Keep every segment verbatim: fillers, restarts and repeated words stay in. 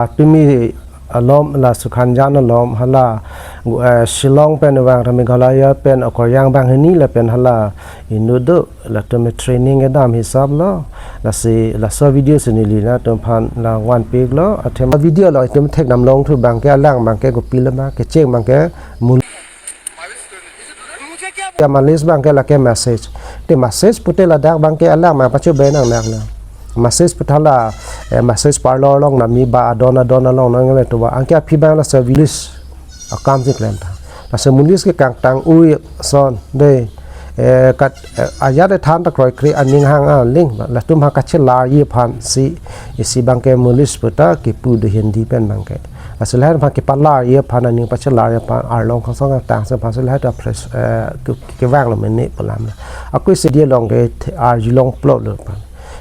Atumi alom la Sukhanjan alom hala, eh, Shillong pen vang ta Meghalaya pen akoryang banghini lapen hala inut do, latum training kedam hisap lo. Lasi laso video si neli nangtum aphan la vanpiklo. Athema video lo itum thekdam longthu abangke alang abangke kopi lama kecheng abangke mul- Ya malis abangke lake message. Te message pute ladak abangke alang ma pacho benang nak na. Message puta la, eh, message parlor along nami ba adon adon along nang le to ba. Anke aphi abang la service akam si klem ta. Lasi mulis ke kangtang ui son de, eh, kat, eh, ajat ethan ta kroikre aning hang aling. Latum ha kachelarji aphan si isi abangke mulis puta kipu do Hindi pen abangke. Lasi lahen aphan kepalarji aphan aning pachelarji aphan arlong khangsong kangtang si aphan si lahai ta fresh, eh, ke, kevanglo mene pu alam lo. Ako isi dia along ke the-, arjulong plotlo aphan.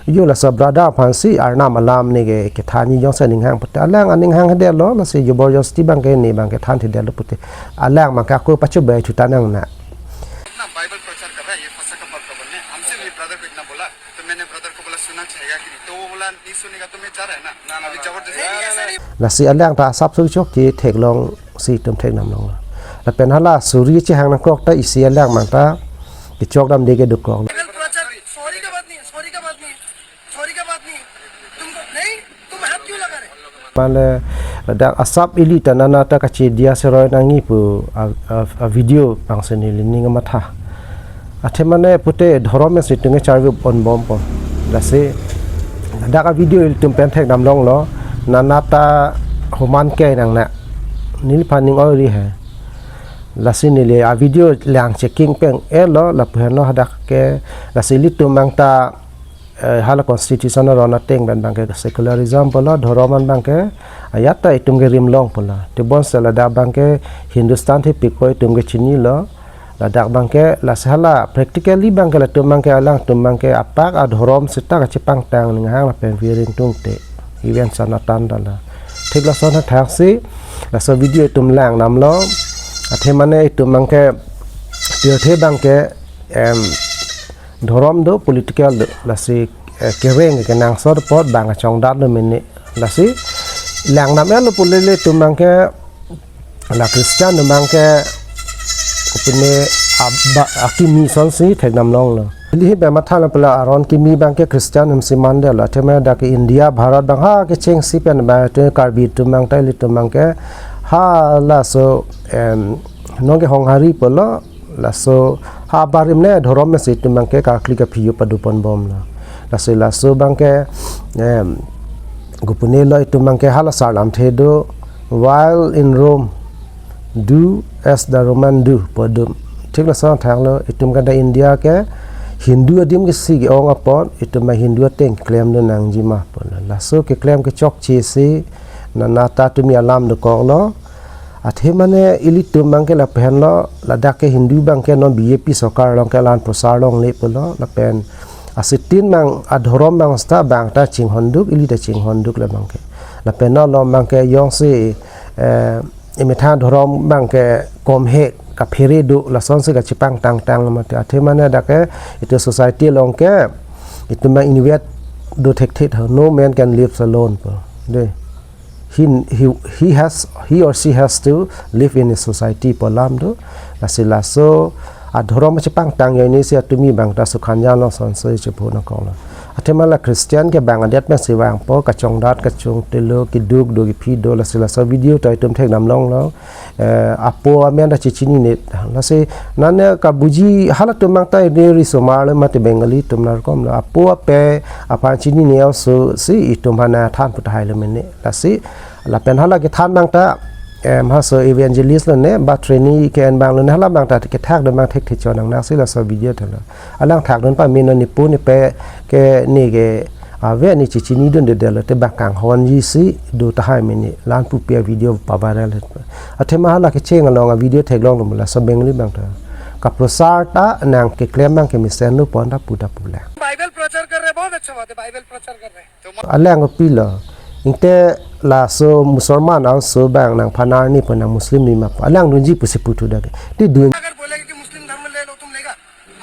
Yo laso brother aphan si arnam alam ne ke kethanji jongsi aning hang pute alang aning hang hede lo, lasi jobor josti abangke ne abangke thanthedetlo pute alang abangke ako pacho bai thuta nang na. ना बाइबल प्रचार कर रहा है, ये फंसा का मत बोलने। हमसे भी ब्रदर को इतना बोला, तो मैंने ब्रदर को बोला सुनना चाहिए कि नहीं, तो वो बोला नहीं सुनेगा तो मैं जा रहा है ना। ना, ना, अभी जबरदस्ती। Lasi alang ta asap suchok ke theklong si itum thekdam longlo. Lapen hala suri chehang nangkok ta isi alang abang ta kechokdamde ke dokok. Bible प्रचार, सॉरी का बात नहीं है, सॉरी का बात नहीं है, सॉरी का बात नहीं है। तुमको नहीं, तुम हाथ क्यों लगा रहे? Mane ladak asap ili ta nana ta kachedia seroi nangji pu a, a, a video abang si neli ning matha. Athema ne pute dhorom si itum kecharvi ponbompo. Lasi ladak a video ilitum pen thekdam longlo, nana ta homan ke nang na. Neliphan ning oi ri he. Lasi neli a video lang checking pen elo lapu henlo hadak ke, lasi ilitum abang ta, eh, hala constitution aron ateng pen abangke secularism pulo, dhorom an abangke ajat ta itum kerim long pulo. Tebonsi ladak abangke Hindustan thepikpo itum kechinilo. Ladak abangke lasi hala practically abangke latum abangke alangtum abangke apak adhorom seta kachepangtang aning hang lapen viring tungte. Even Sanatan ta la. Thik lason athak si laso video itum langdamlo. Athema ne itum abangke pirthe abangke, em, dhorom do, political do, lasi, eh, kereng kenangsot apot bang kachongdatlo mene. Lasi langdam elo pu lele itum abangke la Christian atum abangke kopine aba akimi asonsi thekdam longlo. Ili hi bematha la pela aron kimi abangke Christian atum si mandetlo. Athema dak ke India, Bharat abang ha kechengsi pen abang te Karbi atum abang ta ilitum abangke ha laso, em, nonke honghari pulo. Laso ha barim ne dhorom si itum abangke karkli kaphiyo padu ponbomlo. Lasi laso abangke, em, kopinelo itum abangke hala sarlamthe do, "While in Rome, do as the Roman do," pu do. Thik lason athaklo itum kada India ke Hindu adim ke si ke-ong apot itum ma Hindu ateng klemdun nangji ma pulo. Laso keklem kechokche si nana ta tumi alam dokoklo. Athema ne ilitum abangke lapu henlo, ladak ke Hindu abangke non B J P sorkar along ke la-an prosar longle pulo, lapen asitin abang adhorom abang seta abang ta chinghonduk, ili ta chinghonduk la abangke. Lapen non lo abangke jongsi, eh, emethang dhorom abangke komhe kaphere do lasonsi kachepangtangtang lo mate. Athema ne dak ke itum society along ke itum abang inwet do thekthe, no man can live alone pu. De. He, he, he has, he or she has to live in a society pu alam do. Lasi laso adhorom chepangtang ajoine si atumi abang ta Sukhanjan along asonsi chepu nangkoklo. Athema la Christian ke bang adet pensi vangpo, kachongdat kachongtelo, keduk do kephi do, lasi laso video ta itum thekdam longlo. Eh, apo amen ta chechinine. Lasi nane kabuji halatum abang ta ini risomar le mate Bengali atum nangkoklo. Apo ape aphan chinine aso si itum aphan nangthan pu tahai lo mene. Lasi lapen hala kethan abang ta, em, haso evangelist lo ne, ba trainee ke-en abang lo ne, hala abang ta kethakdun abang thekthe chonang nang si laso video thelo. Alang thakdun pame non nipu nipe ke ne ke ave ne chechinidundedetlo te bang kanghonji si do tahai mene, la-an pupe a video pa-viral het. Athema hala kecheng along a video theklonglo laso Bengali abang ta. Kaprosar ta nangkeklem abangke mesenlo pon ta pu ta pu le. Bible प्रचार कर रहे, बहुत अच्छा बात है, बाइबल प्रचार कर रहे हैं। Alang kopilo. Ingte laso Musalman aso abang nangphan arni pu nang Muslim ni ma pu. Alangdunji pusi puthu dak ke. Te dun. अगर बोलेगा कि मुस्लिम धर्म ले लो, तुम लेगा?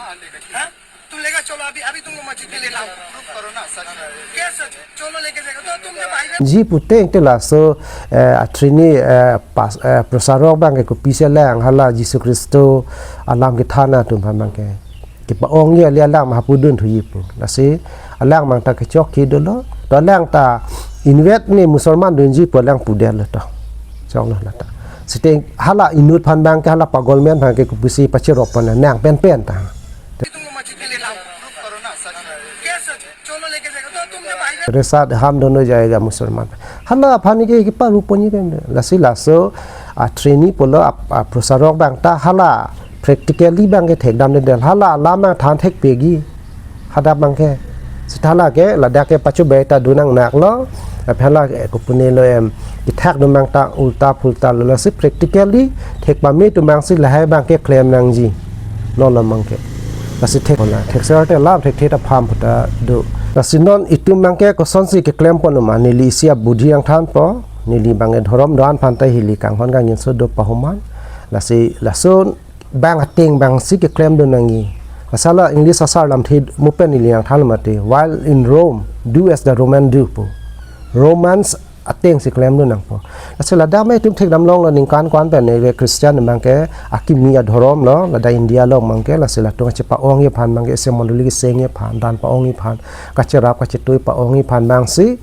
हाँ, लेगा। हाँ? तुम लेगा? चलो, अभी अभी तुम लोग मस्जिद में ले लाओ। प्रूफ करो ना सच है। क्या सच है? चलो लेके जाएगा। तो तुम जब भाई जी pute te laso, eh, atrini, eh, pas, eh, prosarok abang ke kopisi alang hala Jisu Khristo alam kethan atum aphan abang ke kepa-ong ye, ali alang ma hapudun thuji pu. Lasi alang abang ta kechok ke dolo. To alang ta inutvet ne Musalman dunji pu alang pudetlo to. Choklo lata. Siteng hala inut aphan abang ke, hala pagol men aphan ke kopisi pacherok pon nang pen pen ta. तुम लोग मस्जिद में ले लाओ। प्रूफ करो ना सच है। क्या सच है? चलो लेके जाएगा। तो तुम जब भाई Resat ham dono jayega Musalman. Hala aphan ke keparu pon ye pen. Lasi laso atrini pulo ap, aprosarok abang ta hala practically abang ke thekdamdedetlo, hala alam abang than thekpiji. Hadak abang ke. Seta hala ke ladak ke pachu beta dunang naklo. Aphala ke kopunelo em, kethak atum abang ta ulta phultalo, lasi practically thek pame atum abang si lahai abang ke klem nangji. Non lo abang ke. Lasi thek na, thek serte lam thekthe ta pham puta do. Lasi non itum abang ke kosonsi keklem pon ma, neli isi abudhi nangthanpo, neli abang ke dhorom do-an aphan ta hili kanghon kangjinso do pahuman. Lasi lason abang ateng abang si keklem do nangji. Asala English asar lamthe mupen ili nangthan mati. While in Rome, do as the Roman do pu. Romans ateng si klem do nangpo. Lasi ladak me itum thekdam longlo ningkan ko-an pen ne Christian abang ke akimi adhorom lo, ladak India along abang ke, lasi latum kachepa-ong ye aphan abang ke isi mondoli keseng ye aphan, dan pa-ong ye aphan, kacherap kachetui pa-ong ye aphan abang si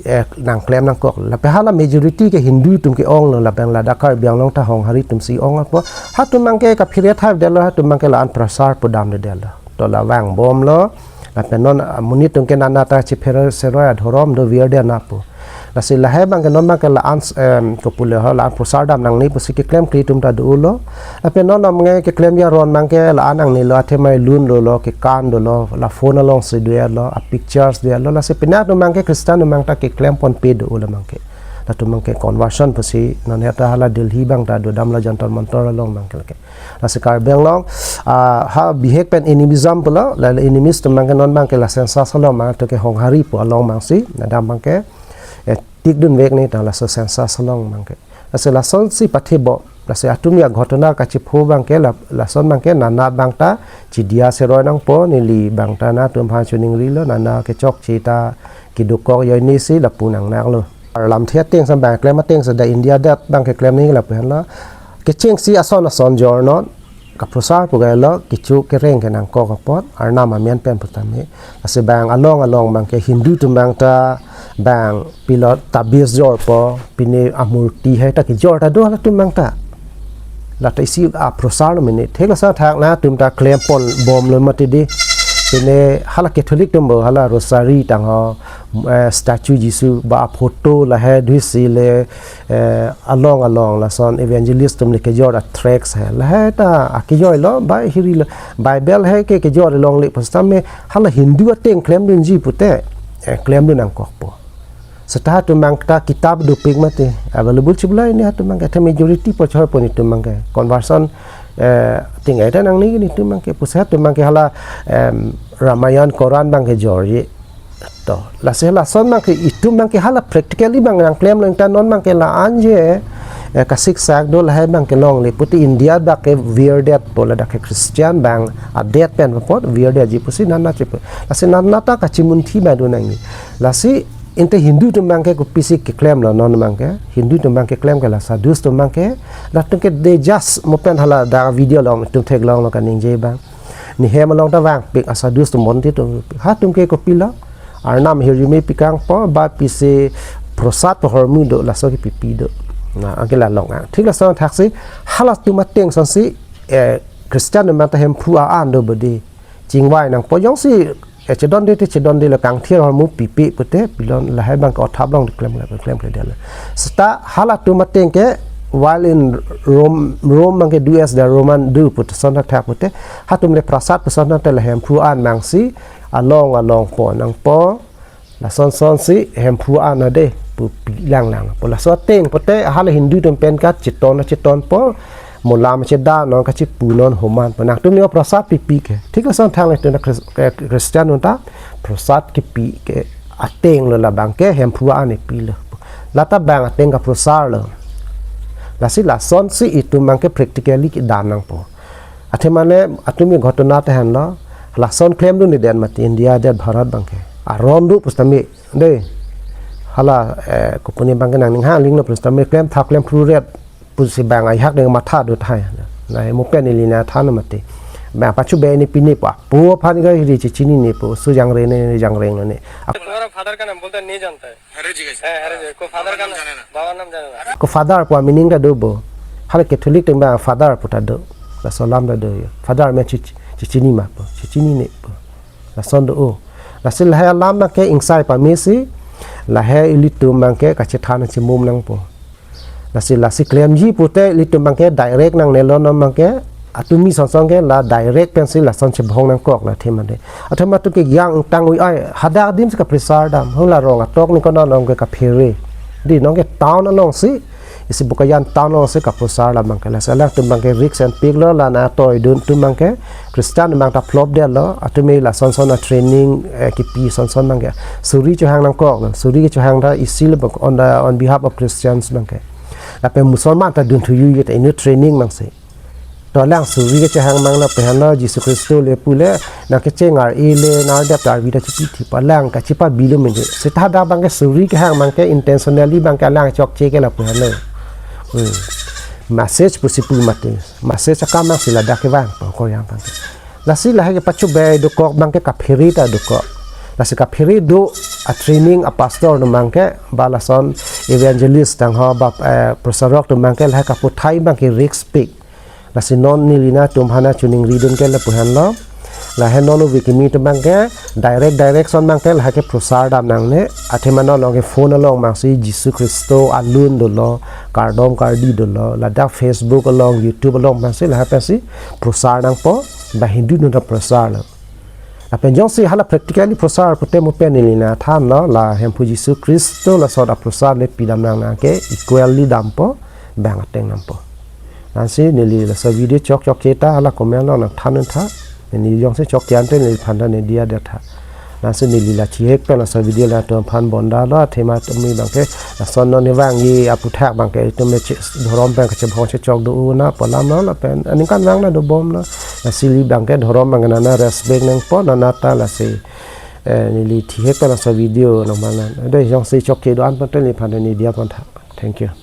eh, nangklem nangkok. Lapen hala majority ke Hindu atum ke-onglo, lapen ladak Karbi Anglong ta Honghari atum si ong apo. Hatum abang ke kaphere thapdetlo, hatum abang ke la-an prosar pudamdedetlo. To la vangbomlo. Lapen non, ah, monit atum ke nana ta chephere seroi adhorom do virdet na pu. Lasi lahai abang ke non abang ke la-an, em, kopulo ho, la-an prosar dam nangne pusi keklemkle atum ta dolo. Lapen non abang ke keklemji aron abang ke la-an nangnelo, athema lun dolo, kekan dolo, la phone along si dolo, a pictures dolo, lasi penang atum abang ke Christian atum abang ta keklem ponpe dolo abang ke. Latum abang ke conversion pusi, non ya ta hala Delhi abang ta dodamlo Jantar Mantar along abang ke lake. Lasi Karbi Anglong, ah, ha bihek pen animism pulo, la, la animist atum abang ke non abang ke la census along abang to ke Honghari pu along abang si, ladak abang ke, eh, tik dunvek ne ta laso census along abang ke. Lasi lasonsi pathebom. Lasi atum ya ghotona kachipho abang ke la, lason abang ke nana abang ta chidia seroi nangpo, neli abang ta nangtum aphan chiningrilo, nana kechokche ta kedokok joine si lapu nangnaklo. Arlamthe ateng si abang klem ateng si da India adet abang keklem nangji lapu henlo. Kechengsi ason ason jor non. Kaprosar pu galo, kecho kereng ke nangkok apot, Arnam amen pen putame. Lasi abang along along abang ke Hindu atum abang ta abang pilo tabis jorpo, pine amurti hai ta kejor ta do latum abang ta. Lata isi aprosar lo mene. Thek lason thak nangtum ta klem ponbomlo mati di. Pine hala Catholic atum bo, hala Rosary tangho, eh, statue Jisu ba photo lahai duisi le, eh, along along lason evangelist atum le kejor a tracts hai. Lahai ta akejor lo, bai hirilo, Bible hai ke kejor longle pusitame hala Hindu ateng klemdunji pute, eh, klemdun nangkokpo. Seta hatum abang ta kitab dopik mati available chibla, ne hatum abang ke the majority pochor pon itum abang ke conversion, eh, ting ai ta nangne ne itum abang ke, pusi hatum abang ke hala, em, Ramayan Koran abang kejorji. To, lasi lason abang ke itum abang ke hala practically abang nangklemlo, ingta non abang ke la-an je, eh, kasiksak do lahai abang ke longle pute India dak ke virdetpo, ladak ke Christian abang adet pen apot virdetji pusi nana chepu. Lasi nana ta kachimunthi ba do nangji. Lasi inte Hindu atum abang ke kopisi keklemlo non abang ke. Hindu atum abang keklem ke la sadhus atum abang ke. Latum ke they just mupen hala da video along itum theklonglo kaningje abang. Nehem along ta vangpik asadhus atum bonti atum. Hatum ke kopilo? Arnam ahirjume pikangpo, ba pisi prosad pu ahormu do, laso ke pipi do. Na, anke la long ang. Thik lason thaksi, halatum ateng sonsi, eh, Christian atum ta Hemphu a-an do bodi. Chingvai nangpo jongsi, eh, chedonde te chedonde, la kangthir ahormu pipe pute, pilon lahai abang ke othap along klemkle, klemkledetlo. Seta halatum ateng ke, while in Rome, Rome abang ke do as the Roman do pute, son thak pute, hatum le prasad puson te la Hemphu a-an abang si, along along pon nangpo, lason sonsi Hemphu a-an ade pu pilanglang. Pu laso ateng pute hala Hindu atum pen kacheton chetonpo, mo lam chedan non kachipu non homan pu nangtum yo prasad pipi ke. Thik lason thang le tuna Chris-, eh, Christian atum ta prasad kepi ke ateng lo, labang ke Hemphu a-an epilo. Lata abang ateng kaprosar lo. Lasi lasonsi itum abang ke practically kedam nangpo. Athema le atum i ghotona ta henlo. Lason klemdun ni den mati India adet Bharat abangke. Aron do pusitame, dei. Hala, eh, kopine abangke nangning hang linglo pusitame klem thap klem phru ret pusi bang aihak deng matha do thai. Na mo pen ili na than mati. Bang pachu be ni pini pa. Pu aphan ga hiri chechinine pu. Su jangre ne jangre ne. तुम्हारा फादर का नाम बोलता है, नहीं जानता है। Hare ji ka. Eh, Hare ji. Ko father का नाम, बाबा नाम जाने ना। Ko father pu meaning ta do bo. Hala Catholic atum bang father pu ta do. Laso alam ta do yo. Father me chi, chechini ma pu. Chechinine pu. Lason do o. Lasi lahai alam abangke ingsai pamesi. Lahai ilitum abangke kachethan chimum nangpo. Lasi, lasi klemji pute ilitum abangke direct nangnelo, non abangke atumi sonson ke la direct pensi lason chebhong nangkok la thema de. Athema atum ke yang tang ui ai hadak adim si kaprasar dam. Hula rong atok ni kona nong ke kaphere. Dei nong ke town alongsi, isi Bokajan town alongsi kaprasar la abangke. Lasi alangtum abangke risk nangpiklo, la natoidun atum abangke Christian abang ta flop detlo, atumi lason son a training, eh, kipi sonson abangke. Suri chohang nangkok, suri ke chohang ta isi le bang on the, on behalf of Christians abangke. Lapen Musalman ta dun thuyu ye ta inut training nangsi. To alang suri ke chohang abang lapen lo Jisu Khristo le pule, nang kechengar e le, nang dap ta arvi ta chipi thi pa lang kachipabilo mende. Seta dak abangke suri kehang abangke intentionally abangke alang chokche ke lapu halo. Hmm. Message pusi pu mati. Message akam abangsi ladak kevang pangkor yang abangke. Lasi lahai kepachobei dokok abangke kaphere ta dokok. Lasi kaphere do a training a pastor atum abangke ba lason evangelist tangho ba, eh, prasarok atum abangke lahai kaputhai abangke risk pik. Lasi non neli nangtum aphan chiningridun ke lapu henlo. Lahai non ove kimi atum abangke direct direction abangke lahai ke prasar dam nangne. Athema non along ke phone along abangsi Jisu Khristo alun dolo, kardom kardi dolo, ladak Facebook along, YouTube along abangsi lahai pensi prasar nangpo, ba Hindu atum ta prasarlo. Lapen jongsi hala practically prasar pute mo pen neli nangthanlo, la Hemphu Jisu Khristo lason aprasar le pidam nang nang ke equally dampo, bang ateng dampo. Lasi neli laso video chokchokche ta hala comment along nangthan un tha. Neli jongsi chokche ante neliphan ta neli diya det tha. Lasi neli la chihek pen laso video latum aphan bondalo, athema tumi abangke lason non ni vangji aputhak abangke itum me che-, dhorom pen kachebhong chechok do una pu alamlo lapen aningkanvang na dobomlo. Lasi ili abangke dhorom abangke nana respect nangpo nana ta lasi, eh, neli chihek pen laso video nangmana. Dei jongsi chokche do-an pute neliphan ta neli diya pon tha. Thank you.